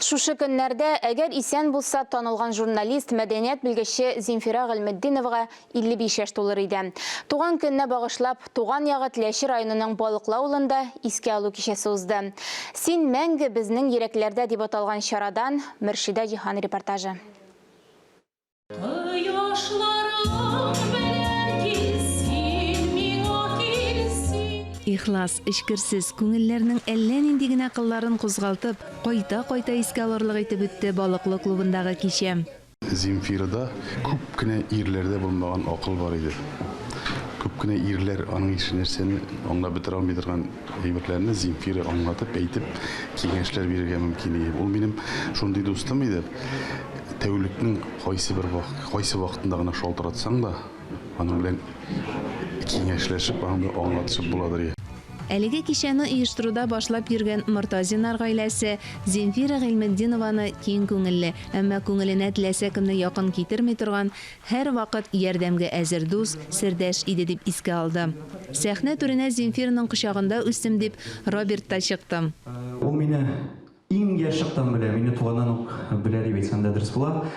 Шушы көннәрдә, әгәр исән булса, танылган журналист, мәдәният белгече Земфира Гыйльметдиновага 55 яшь тулыр иде. Туган көненә багышлап, туган ягы Теләче районының Балыклы авылында искә алу кичәсе узды. Син мәңге безнең йөрәкләрдә дип аталган чарадан Мөршидә Җиһан репортажы. Кояшларың белән кил син миңа, кил син. Ихлас, эчкерсез, күңелләрнең әллә нинди генә кылларын кузгалтып, кайта-кайта искә алырлык итеп үтте Балыклы клубындагы кичә. Земфирада күп кенә ирләрдә булмаган акыл бар иде. Күп кенә ирләр аның ише нәрсәне аңлап бетерә алмый торган әйберләрне Земфира аңлатып, әйтеп, киңәшләр бирергә мөмкин иде. Ул минем шундый дустым иде. Тәүлекнең кайсы бер кайсы вакытында гына шалтыратсаң да, аның белән киңәшләшеп, аның белән аңлатышып буладыр. Әлеге кичәне оештыруда башлап йөргән Мортазиннар гаиләсе Земфира Гыйльметдинованы киң күңелле, әмма күңеленә теләсә кемне якын китерми торган, һәрвакыт ярдәмгә әзер дус, сердәш иде дип искә алды. Сәхнә түренә Земфираның кочагында үстем дип Роберт та чыкты. Ул мине Иң яшь чактан белә, мине туганнан ук белә дип әйтсәм дә дөрес була.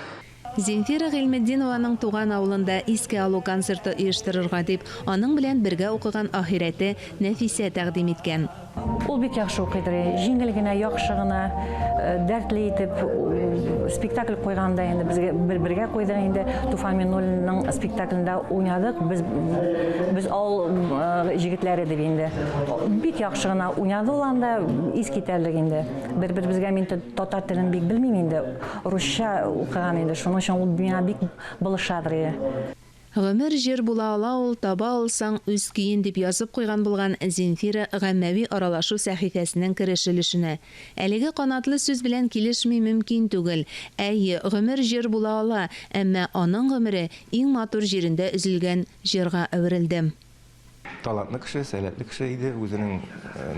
Земфира Гыйльметдинованың туган авылында искә алу концерты оештырырга дип, аның белән бергә укыган ахирәте Нәфисә тәкъдим иткән. Ул бик яхшы укыйдыр, җиңел генә, яхшы гына, дәртле итеп спектакль куйганда инде безгә бер бергә куйдык инде. Туфан Миңнуллинның спектаклендә уйнадык. Без без авыл җегетләре дип инде. Бик яхшы гына уйнады ул анда, ис китәрлек инде. Бер-беребезгә мин татар телен бик белмим инде, русча укыган инде, шуның өчен ул миңа бик булышадыр иде. Гомер җыр була ала ул, таба алсаң үз көен, дип язып куйган булган Земфира гаммәви аралашу сәхифәсенең кереш өлешенә. Әлеге канатлы сүз белән килешми мөмкин түгел. Әйе, гомер җыр була ала, әмма аның гомере иң матур җирендә өзелгән җырга әверелде. Талантлы кеше, сәләтле кеше иде, үзенең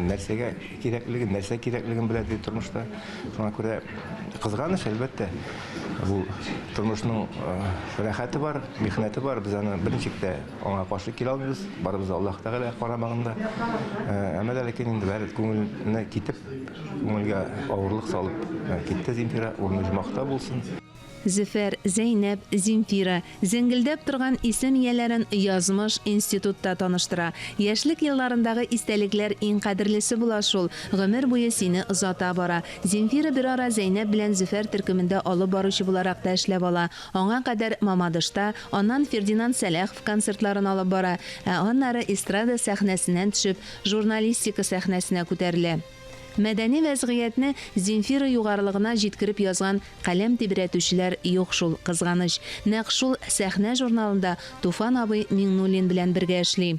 нәрсәгә кирәклеген, нәрсә кирәклеген белә иде тормышта. Шуңа күрә кызганыч, әлбәттә, бу тормышның рәхәте бар, михнәте бар, без аны берничек тә аңа каршы килә алмыйбыз, барыбыз да Аллаһ Тәгалә карамагында. Әмма дә ләкин инде бәр күңелне китеп, күңелгә авырлык салып китте Земфира, урыны оҗмахта булсын. Зөфәр, Зәйнәп, Земфира, зеңгелдәп торган исем ияләрен язмыш институтта таныштыра. Яшьлек елларындагы истәлекләр иң кадерлесе була шул, гомер буе сине озата бара. Земфира берара Зәйнәп белән Зөфәр төркемендә алып баручы буларак та эшләп ала. Аңа кадәр Мамадышта, аннан Фердинанд Сәләхов концертларын алып бара, ә аннары эстрада сәхнәсеннән төшеп, журналистика сәхнәсенә күтәрелә. Мәдәни вәзгыятьне Земфира югарылыгына җиткереп язган каләм тибрәтүчеләр юк шул, кызганыч. Нәкъ шул Сәхнә журналында Туфан абый Миңнуллин белән бергә эшли.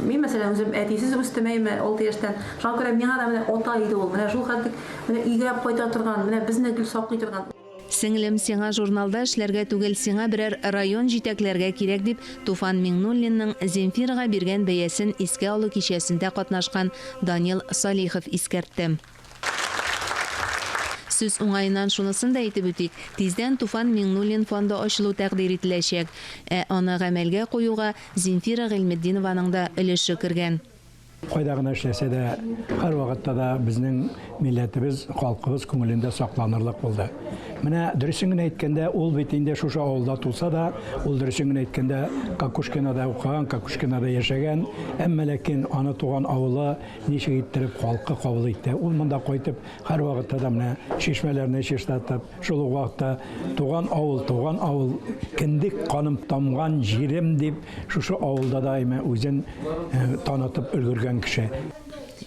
Мин, мәсәлән, үзем әтисез үстем, әйме, алты яшьтән. Шуңа күрә миңа да менә ата иде ул. Менә шул хәтлек менә өйгә кайта торган, менә безне гел саклый торган. Сеңлем, сиңа журналда эшләргә түгел, сиңа берәр район җитәкләргә кирәк, дип, Туфан Миңнуллинның Земфирага биргән бәясен искә алу кичәсендә катнашкан Данил Салихов искәртте. Сүз уңаеннан шунысын да әйтеп үтик, тиздән Туфан Миңнуллин фонды ачылу тәкъдир ителәчәк. Ә аны гамәлгә куюга Земфира Гыйльметдинованың да өлеше кергән. Кайда гына эшләсә дә, һәрвакытта да безнең милләтебез, халкыбыз күңелендә сакланырлык булды. Менә дөресен генә әйткәндә, ул бит инде шушы авылда туса да, ул дөресен генә әйткәндә Кокушкинода укыган, Кокушкинода яшәгән, әмма ләкин аны туган авылы ничек иттереп халкы кабул итте. Ул монда кайтып, һәрвакытта да менә чишмәләрне чистартып, Шул ук вакытта туган авыл, туган авыл, кендек каным тамган җирем дип, шушы авылда да әйме үзен танытып өлгергән кеше.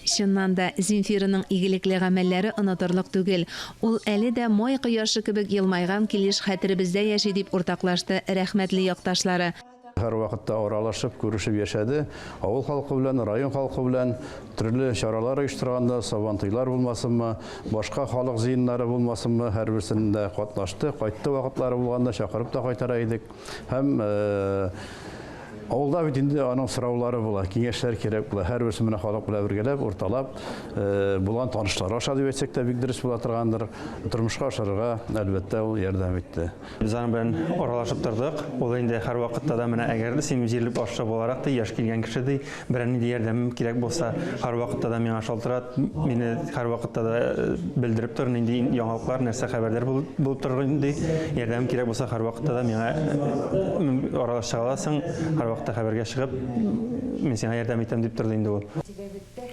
Чыннан да, Земфираның игелекле гамәлләре онытырлык түгел. Ул әле дә май кояшы кебек елмайган килеш хәтеребездә яши, дип уртаклашты рәхмәтле якташлары. Һәрвакытта аралашып, күрешеп яшәде. Авыл халкы белән, район халкы белән төрле чаралар оештырганда, Сабантуйлар булмасынмы, башка халык җыеннары булмасынмы, һәрберсендә катнашты. Кайтты вакытлары булганда чакырып та кайтара идек. Һәм Авылда бит инде аның сораулары була, киңәшләр кирәк була. Һәрберсе менә халык белән бергәләп, урталап, булган танышлары аша дип әйтсәк тә бик дөрес була торгандыр. Тормышка ашырырга, әлбәттә, ул ярдәм итте. Без аның белән аралашып тордык. Ул инде һәрвакытта да менә әгәр дә син җирлек башлыгы буларак ди, яшь килгән кеше ди, берәр нинди ярдәмем кирәк булса, һәрвакытта да миңа шалтырат, мине һәрвакытта да белдереп тор, нинди яңалыклар, нәрсә хәбәрләр булып торыр ди. Ярдәмем кирәк булса, һәрвакытта да миңа аралаша аласың, һәрвакытта хәбәргә чыгып, мин сиңа ярдәм итәм дип торды инде ул.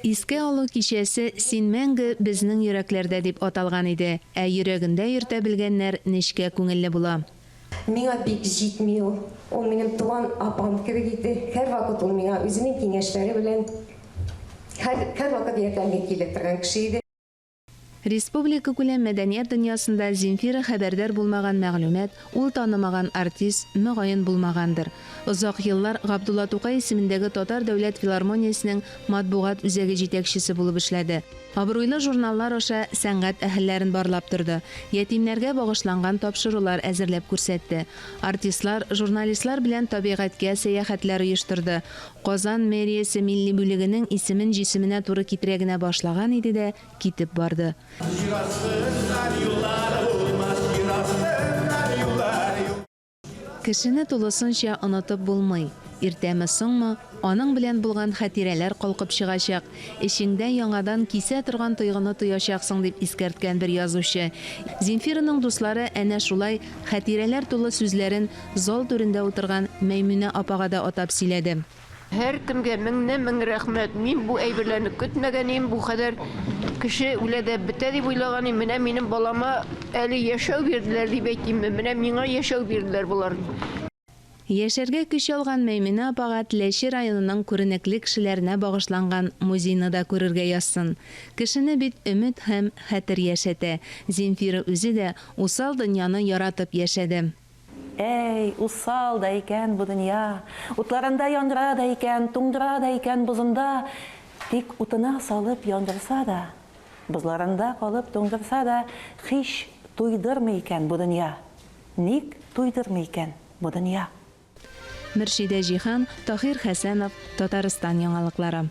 Искә алу кичәсе Син мәңге безнең йөрәкләрдә дип аталган иде. Ә йөрәгендә йөртә белгәннәр нечкә күңелле була. Миңа бик җитми ул. Ул минем туган апам кебек иде. Һәрвакыт ул миңа үзенең киңәшләре белән һәр һәрвакыт ярдәмгә килә торган кеше иде. Республикакүләм мәдәният дөньясында Земфира хәбәрдар булмаган мәгълүмат, ул танымаган артист, мөгаен, булмагандыр. Озак еллар Габдулла Тукай исемендәге Татар дәүләт филармониясенең матбугат үзәге җитәкчесе булып эшләде. Абруйлы журналлар аша сәнгать әһелләрен барлап торды, ятимнәргә багышланган тапшырулар әзерләп күрсәтте. Артистлар, журналистлар белән табигатькә сәяхәтләр оештырды. Казан мэриясе милли бүлегенең исемен җисеменә туры китерә генә башлаган иде дә, китеп барды. Кешене тулысынча онытып булмый. Иртәме-соңмы, аның белән булган хатирәләр калкып чыгачак, эчеңдә яңадан кисә торган тойгыны тоячаксың, дип искәрткән бер язучы. Земфираның дуслары әнә шулай хатирәләр тулы сүзләрен зал түрендә утырган Мәймүнә апага да атап сөйләде. Һәркемгә меңнән-мең рәхмәт. Мин бу әйберләрне көтмәгән идем, бу кадәр кеше үлә дә бетә дип уйлаган идем. Менә минем балама әле яшәү бирделәр дип әйтимме, менә миңа яшәү бирделәр болар. Яшәргә көч алган Мәймүнә апага Теләче районының күренекле кешеләренә багышланган музейны да күрергә язсын. Кешене бит өмет һәм хәтер яшәтә. Земфира үзе дә усал дөньяны яратып яшәде. Әй, усал да икән бу дөнья! Утларында яндыра да икән, туңдыра да икән бозында. Тик утына салып яндырса да, бозларында калып туңдырса да, һич туйдырмый икән бу дөнья. Ник туйдырмый икән бу дөнья? Мөршидә Җиһан, Таһир Хәсәнов, Татарстан яңалыклары.